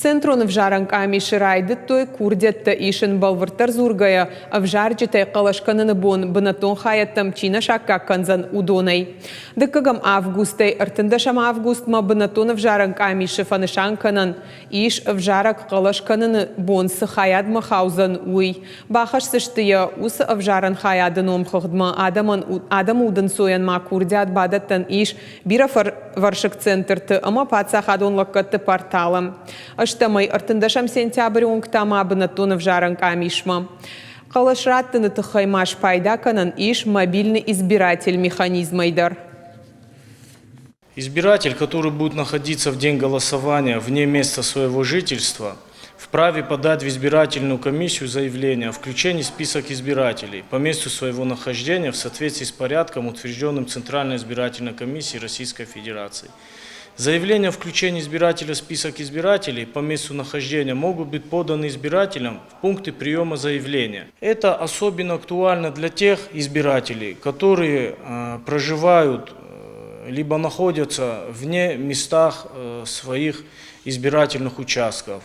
Центрон ӕвзарӕн къамисы райдыдтой курдиӕттӕ исын. Бӕлвырддӕр дзургӕйӕ, ӕвзарджытӕй хъӕлӕс кӕныны бон бынӕттон хайӕдтӕм чи нӕ саккаг кӕндзӕн, уыдонӕй. Дыккӕгӕм августӕй ӕртындӕсӕм августмӕ бынӕттон ӕвзарӕн къамисы фӕнысан кӕнӕн ис, ӕвзарӕг хъӕлӕс кӕныны бон цы хайадмӕ хаудзӕн, уый. Бахӕсдзысты йӕ уыцы ӕвзарӕн хайады номхыгъдмӕ. Адӕмӕн адӕмы удӕнцойӕн ма курдиат бадӕттӕн ис бирӕвӕрсыг центрты ӕмӕ паддзахадон лӕггӕдты порталы. Ӕстӕмӕй ӕртындӕсӕм сентябры онг та ма бынӕттон ӕвзарӕн къамисмӕ. Хъӕлӕс раттыны тыххӕй ма спайда кӕнӕн ис мобильный избиратель механизмӕй дӕр. Избиратель, который будет находиться в день голосования вне места своего жительства, вправе подать в избирательную комиссию заявление о включении в список избирателей по месту своего нахождения в соответствии с порядком, утвержденным Центральной избирательной комиссией Российской Федерации. Заявление о включении избирателя в список избирателей по месту нахождения могут быть поданы избирателям в пункты приема заявления. Это особенно актуально для тех избирателей, которые проживают либо находятся вне местах своих избирательных участков.